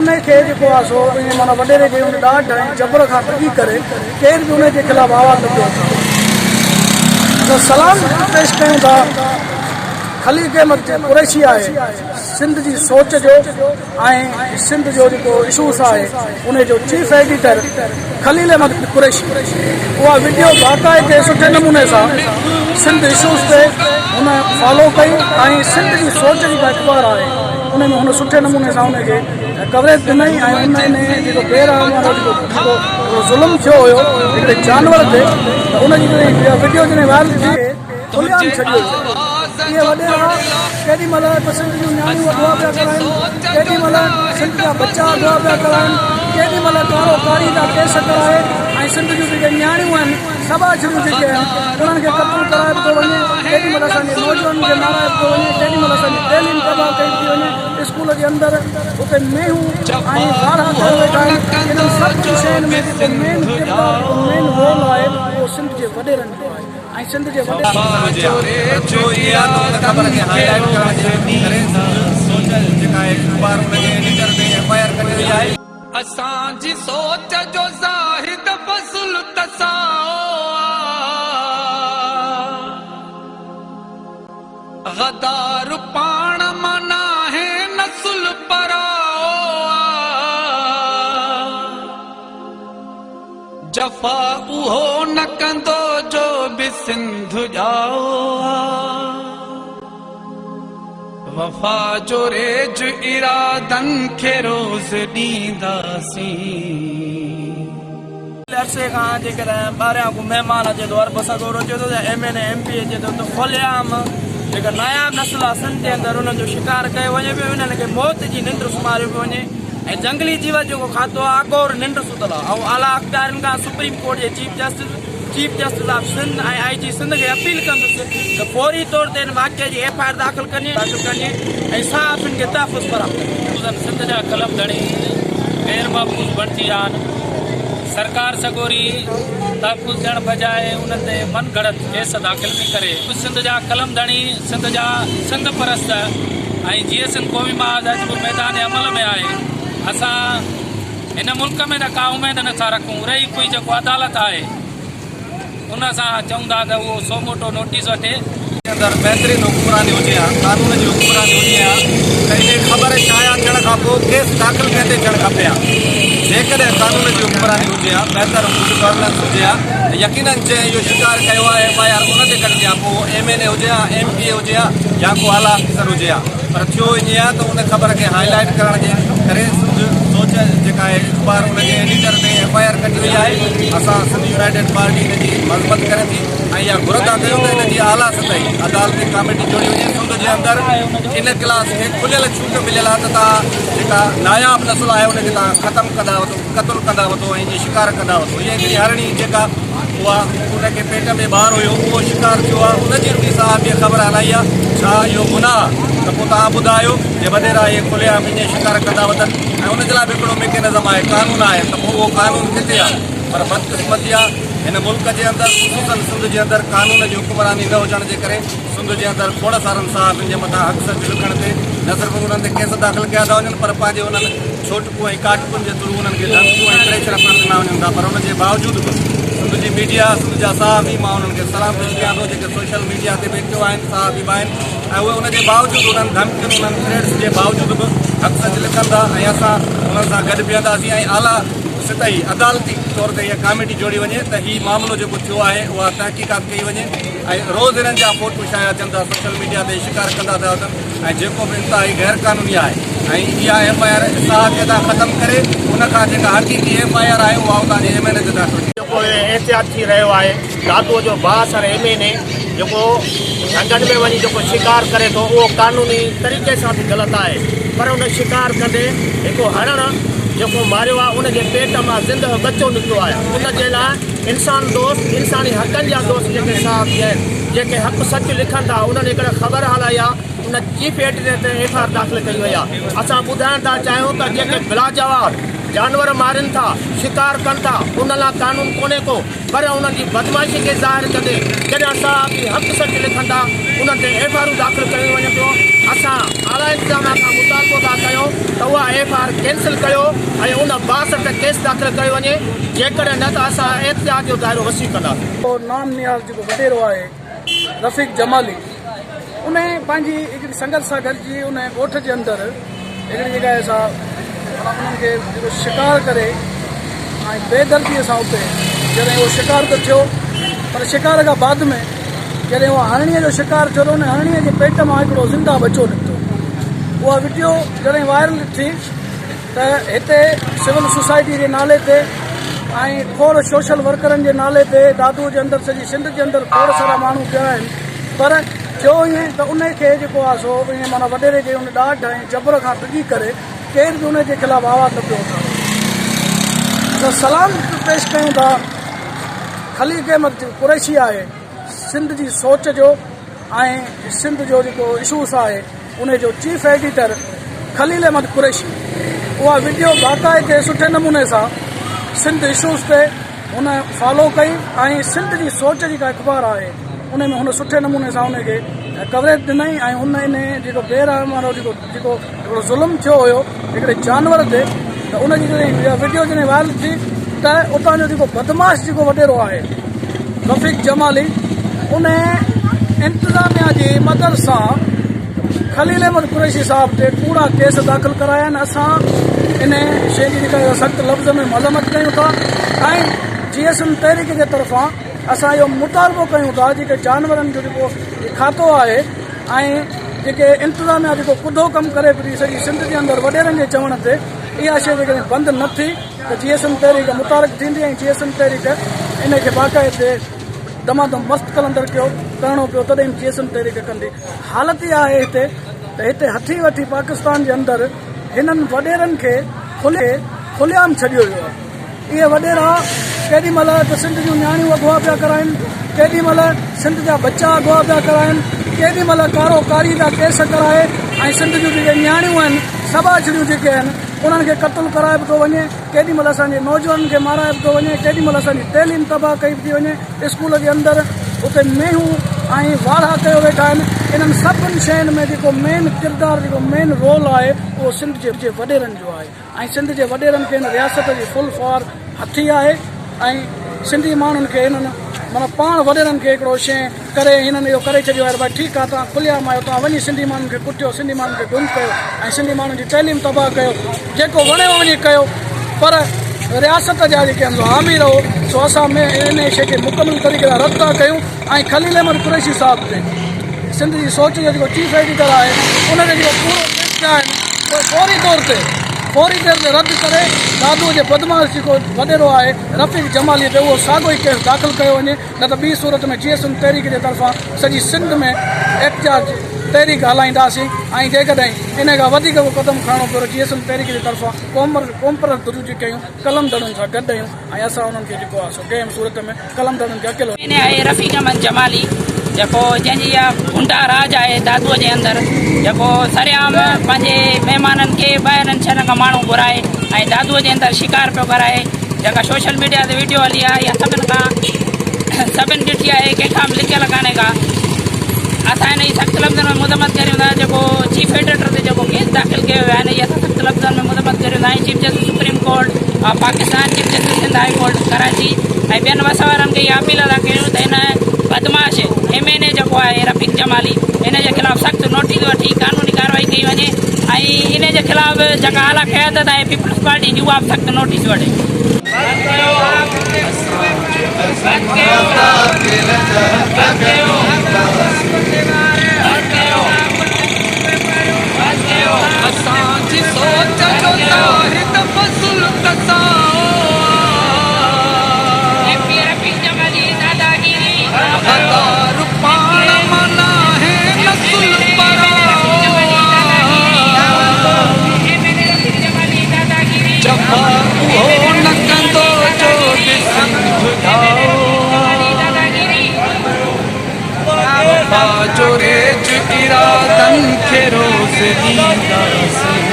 ان کي جيڪو آهي سو ائين معنيٰ وڏيري جي ان ڏاڍ ۽ جبر کان ڊڄي ڪري ڪير به ان جي خلاف آواز نه پيو اٿاري. اسان سلام پيش ڪيون ٿا خليق احمد قريشي آهي سنڌ جي سوچ جو ۽ سنڌ جو جيڪو اشوس آهي ان جو چيف ايڊيٽر خليل احمد قريشي اها وڊيو باقاعدي سٺي نموني سان سنڌ اشوس تي هن فالو ڪئي ۽ سنڌ جي سوچ جيڪا اخبار آهي ان ۾ هن سٺي نموني سان ان کي ڪوريج ڏنائين ۽ ان ۾ جيڪو بي رحم وارو جيڪو هڪڙو ظلم ٿيو هيو هڪڙي جانور تي ته ان جي وڊيو جڏهن وائرل ٿي کلي عام ڇڏيو ويو. اهي وڏيرا ڪيڏي مهل ته سنڌ جون نياڻيون اغوا پيا ڪرائين، ڪيڏي مهل سنڌ جا ٻچا اغوا پيا ڪرائين، ڪيڏي مهل ڪارو ڪاري جا ڪيس ڪرائي ۽ سنڌ جون جيڪي نياڻيون آهن سٻاجهڙيون جيڪي آهن انهن کي قتل ڪرائي به ٿو وڃي، ڪيڏي مهل اسان جي نوجوانن کي مارائي به ٿو وڃي، ڪيڏي مهل اسان جي تعليم تباهه ڪئي ٿي وڃي، اسڪول جي اندر اتي مينهون ۽ واڙا ڪيو ويٺا آهن، انهن سڀني شين ۾ جيڪو مين ڪردار جيڪو مين رول آهي اهو سنڌ جي وڏيرن جو آهي ۽ سنڌ جي وڏيرن. ٿيو ائين آهي ته ان خبر کي هائي لائيٽ ڪرڻ جي ڪري سنڌ سوچ جيڪا آهي اخبار ان جي ايڊيٽر تي ايف I R ڪڍي وئي آهي. اسان جي سوچ جو زاهد فضل ته سائو آ. غدار پاڻ مان ناهي نسل پرائو آ. جفا اهو نه ڪندو جو به سنڌ ڄائو آ. وفا جو ريج ارادن کي روز ڏينداسين. عرصي کان جيڪڏهن ٻاهريان ڪو مهمان اچي ٿو عرب سڳورو اچي ٿو يا M N A M P اچي ٿو ته کلي عام جيڪا ناياب نسل آهي سنڌ جي اندر انهن جو شڪار ڪيو وڃي پيو انهن کي موت جي ننڊ سمهاريو پيو وڃي ۽ جنگلي جيوت جيڪو کاتو آهي اگهور ننڊ ستل آهي آئون اعليٰ اختيارين کان سپريم ڪورٽ جي chief justice chief justice of Sindh ۽ I G Sindh کي اپيل ڪندس ته فوري طور تي ان واقعي جي ايف I R داخل ڪري داخل ڪري ۽ صحافين کي تحفظ فراهم ڪري. سنڌ جا قلم ڌڻي غير محفوظ بڻجي ويا آهن. سرڪار سڳوري تحفظ ڏيڻ بجاء انهن تي من گهڙت ڪيس داخل پئي ڪري. سنڌ جا قلم ڌڻي، سنڌ جا سنڌ پرست ۽ جيئي سنڌ قومي محاذ اڄ به ميدان عمل ۾ آهي. اسان هن ملڪ ۾ ته ڪا اميد نٿا رکون، رهي ڪوئي جيڪو عدالت آهي. ان سان چئون ٿا ته اهو سو موٽو نوٽيس وٺي. جي اندر بهترين حڪمراني هجي ها، قانون جي حڪمراني هجي ها ته انهي خبر شايع ٿيڻ کان پوء ڪيس داخل ڪنهن تي ٿيڻ کپي ها. جيڪڏهن قانون جي حڪمراني هجي ها، بهتر گڊ گورننس هجي ها ته يقينن جنهن اهو شڪار ڪيو آهي ايف I R ان تي ڪڍجي ها، پوء اهو ايم اين اي هجي ها، ايم پي اي هجي ها يا ڪو اعليٰ آفيسر هجي ها. پر ٿيو ائين آهي ته ان خبر کي هائي لائيٽ ڪرڻ جي ڪري سنڌ سوچ جيڪا آهي اخبار ان جي ايڊيٽر تي ايف I R ڪڍي وئي آهي. اسان سنڌ يونائيٽيڊ پارٽي ان جي مذمت ڪري ٿي ۽ اها گهر ٿا ڪيون ته ان جي اعليٰ سطحي عدالتي ڪاميٽي جوڙي وڃي. سنڌ جي اندر ان ڪلاس کي کليل ڇوٽ مليل آهي ته توهان جيڪا ناياب نسل آهي ان کي توهان ختم ڪندا وتو، قتل ڪندا وتو ۽ ائين شڪار ڪندا وتو. هيء هڪڙي هرڻي جيڪا اها ان کي پيٽ ۾ ٻار هيو اهو شڪار ٿيو آهي ان جي رڳي صحافيء خبر هلائي آهي. ڇا اهو گناهه آهي ته پوء توهان ٻڌايو جي وڏيرا اهي کلي عام ائين شڪار ڪندا وتن ۽ ان جي لاء به هڪڙو ميڪينزم آهي قانون آهي ته پوء اهو قانون ڪٿي آهي پر بدقسمتي آهي هن ملڪ جي اندر خصوصن سنڌ جي اندر قانون جي حڪمراني نه هجڻ جي ڪري سنڌ جي اندر کوڙ سارن صحافين جي مٿان حق سچ لکڻ تي نه صرف انهن تي ڪيس داخل ڪيا ٿا وڃن پر پنهنجي انهن ڇوٽڪون ۽ ڪاٽڪن جي ٿرو انهن کي ڌمڪيون ۽ پريشر پڻ ڏنا وڃن ٿا پر ان جي باوجود به سنڌ جي ميڊيا سنڌ جا صحافي مان انهن کي سلام پيش ڪيان ٿو جيڪي سوشل ميڊيا تي به ايڪٽو آهن صحافي به آهن ۽ اهي ان جي باوجود انهن ڌمڪين انهن ٿريٽس جي باوجود به حق سچ لکن ٿا ۽ اسان انهن سان گڏ بيهنداسين ۽ اعليٰ سطحي عدالتي طور تي اها ڪاميٽي جوڙي وڃي ته هي معاملو جيڪو ٿيو آهي اها تحقيقات ڪئي وڃي ۽ روز انهن جا فوٽو شايع ٿين ٿا سوشل ميڊيا تي شڪار ڪندا ٿا وتن ۽ جيڪو به انتهائي غير قانوني آهي ۽ اها ايف I R صحافي تان ختم ڪري ان کان جيڪا حقيقي ايف I R آهي اها اتان جي ايم اين اي تي داخل ڪئي. جيڪو احتياط ٿي رهيو آهي دادوء جو بااثر ايم اين اي جيڪو ڍنڍن ۾ وڃي جيڪو شڪار ڪري ٿو اهو قانوني طريقي سان به غلط آهي پر ان شڪار ڪندي هڪ هرڻ جيڪو ماريو آهي ان جي پيٽ مان زندهه ٻچو نڪتو آهي ان جي لاء انسان دوست انساني حقن جا دوست جيڪي صحافي آهن جيڪي حق سچ لکن ٿا انهن هڪڙي خبر هلائي آهي ان چيف ايڊيٽر تي ايف I R داخل ڪئي وئي آهي اسان ٻڌائڻ ٿا چاهيون ته جيڪي بلاجواز جانور مارين ٿا شڪار ڪن ٿا ان لاء قانون ڪونهي ڪو پر انهن جي بدمعاشي کي ظاهر ڪندي جڏهن صحافي حق سچ لکن ٿا انهن تي ايف I آرون داخل ڪيون وڃن ٿيون اسان. اعليٰ انتظاميا کان مطالبو ٿا ڪيون ته اها ايف I R cancel ڪيو ۽ ان بااثر تي ڪيس داخل ڪيو وڃي جيڪڏهن نه ته اسان احتجاج جو دائرو وسيع ڪنداسين. نام نهاد جيڪو وڏيرو آهي رفيق جمالي ان پنهنجي هڪڙي سنگت سان گڏجي ان ڳوٺ جي اندر هڪڙي جيڪا آهي سا معنيٰ انهن کي جيڪو شڪار ڪري ۽ بي دردي سان اتي جڏهن اهو شڪار ته ٿيو پر شڪار کان بعد ۾ جڏهن اها هرڻيء جو شڪار ٿيو ته ان هرڻيء جي پيٽ مان هڪڙو زنده ٻچو نڪتو اها وڊيو جڏهن وائرل ٿي ته هتي سول سوسائٽي جي نالي تي ۽ کوڙ سوشل ورڪرن جي نالي تي دادو جي اندر سڄي سنڌ جي اندر کوڙ سارا ماڻهو پيا آهن پر ٿيو ائين ته ان کي جيڪو آهي سو ائين معنيٰ وڏيري جي ان ڏاڍ ۽ جبر کان ڊڄي ڪري ڪير به ان جي خلاف آواز نه پيو اٿاري. اسان سلام پيش ڪيون ٿا خليق احمد قريشي آهي سنڌ جي سوچ جو ۽ سنڌ جو جيڪو اشوز آهي ان جو چيف ايڊيٽر خليل احمد قريشي اها وڊيو باقاعدي سٺي نموني سان سنڌ اشوز تي هن فالو ڪئي ۽ سنڌ جي سوچ جيڪا اخبار آهي ان ۾ هن سٺي نموني سان ان کي ڪوريج ڏنائين ۽ هن ان جيڪو بي رحم وارو جيڪو جيڪو هڪڙو ظلم ٿيو هيو هڪڙي جانور تي ته ان جي جڏهن اها وڊيو جڏهن وائرل ٿي ته اتان جو جيڪو بدمعاش جيڪو وڏيرو آهي رفيق جمالي ان انتظاميا جي مدد سان خليل احمد قريشي صاحب تي ڪوڙا ڪيس داخل ڪرايا آهن اسان ان شيء جي جيڪا سخت لفظ ۾ مذمت ڪيون ٿا ۽ جي ايس ايم تحريڪ جي طرفان اسان اهو مطالبو ڪيون ٿا جيڪي جانورن جو جيڪو کاتو آهي ۽ جيڪي انتظاميا جيڪو ڪڌو ڪم ڪري پئي سڄي سنڌ جي اندر وڏيرن جي چوڻ تي اها شيء جيڪڏهن بند نه ٿي ته جي ايس ايم تحريڪ متحرڪ ٿيندي ۽ جي ايس ايم تحريڪ ان کي باقاعدي دمادم مست قلندر ڪيو ڪرڻو پيو تڏهن جي ايس ايم تحريڪ ڪندي. حالت اها آهي هتي ته هتي هٿي وٺي پاڪستان جي اندر هنن وڏيرن کي کلي کليعام ڇڏيو ويو آهي. اهي وڏيرا ڪيڏي مهل ته سنڌ جون نياڻيون اغوا پيا ڪرائين، ڪيڏي مهل سنڌ جا ٻچا اغوا پيا ڪرائين، ڪيڏي مهل ڪارو ڪاري جا ڪيس ڪرائي ۽ سنڌ جون جيڪي نياڻيون آهن سٻاجهڙيون جيڪي آهن انهن کي قتل ڪرائي به ٿو وڃي، ڪيڏي مهل اسان جي نوجوانن کي مارائي به ٿو وڃي، ڪيڏي مهل اسان جي تعليم تباهه ڪئي به ٿي وڃي، اسڪول جي اندر اتي مينهون ۽ واڙها ڪيو ويٺا آهن، انهن سڀن شين ۾ جيڪو مين ڪردار جيڪو مين رول آهي اهو سنڌ جي وڏيرن جو آهي. ۽ سنڌ جي وڏيرن کي هن رياست جي فل فار هٿي آهي ۽ سنڌي ماڻهن کي هنن معنيٰ پاڻ وڏيرن کي هڪڙو شيء ڪري هنن اهو ڪري ڇڏيو آهي ته ڀائي ٺيڪ آهي توهان کليا آهيو توهان وڃي سنڌي ماڻهن کي ڪٽيو سنڌي ماڻهن کي گم ڪيو ۽ سنڌي ماڻهن جي تعليم تباهه ڪيو جيڪو وڻيو وڃي ڪيو پر رياست جا جيڪي آهن سو حامي رهو سو اسان ۾ ان شيء کي مڪمل طريقي سان رد ٿا ڪيون ۽ خليل احمد قريشي صاحب تي سنڌ جي سوچ جو جيڪو چيف ايڊيٽر آهي ان تي جيڪو ڪوڙو ڪيس ٿيا آهن اهي فوري طور تي فوري طور تي رد ڪري دادو جي بدمعاش جيڪو وڏيرو آهي رفيق جمالي تي اهو ساڳو ئي ڪيس داخل ڪيو وڃي نه ته ٻي صورت ۾ جي ايس ايم تحريڪ جي طرفان سڄي سنڌ ۾ احتجاج تحريڪ هلائينداسين ۽ جيڪڏهن ان کان وڌيڪ ڪو قدم کڻڻو پيو ته جي ايس ايم تحريڪ جي طرفان قومپرست ڌريون جيڪي آهيون قلم ڌڻين سان گڏ آهيون ۽ اسان انهن کي جيڪو آهي سو ڪنهن به صورت ۾ قلم ڌڻين کي اڪيلو ۾ آهي رفيق احمد جمالي جيڪو جنهن جي اها گنڊا راڄ آهي دادوء جي اندر جيڪو سرعام پنهنجي مهمانن کي ٻاهرن شهرن کان ماڻهو گهرائي ۽ دادوء جي اندر شڪار پيو ڪرائي جيڪا سوشل ميڊيا تي ويڊيو هلي آهي اها سڀن کان سڀن ڏٺي آهي ڪنهن کان به لڪيل ڪانهي ڪا اسان هن جي سخت لفظن ۾ مذمت ڪريون ٿا جيڪو چيف ايڊيٽر تي جيڪو ڪيس داخل ڪيو ويو آهي ان جي اسان سخت لفظن ۾ مذمت ڪريون ٿا ۽ chief justice supreme court of Pakistan chief justice Sindh high court Karachi ۽ ٻين وس وارن کي اها اپيل ادا ڪيون ته هن بدمعاش ايم اين اي جيڪو آهي رفيق جمالي ان جي خلاف سخت نوٽيس وٺي قانوني ڪارروائي ڪئي وڃي ۽ ان جي خلاف جيڪا اعليٰ قيادت آهي پيپلز پارٽي جي اها به سخت نوٽيس وٺي. اسان جي سوچ جو زاهد فضل ڪساء غدار پاڻ مان ناهي نسل پرائو جفا اهو نه ڪندو جو ڏسي ٻڌاء وفا جو ريج ارادن کي روز ڏينداسين.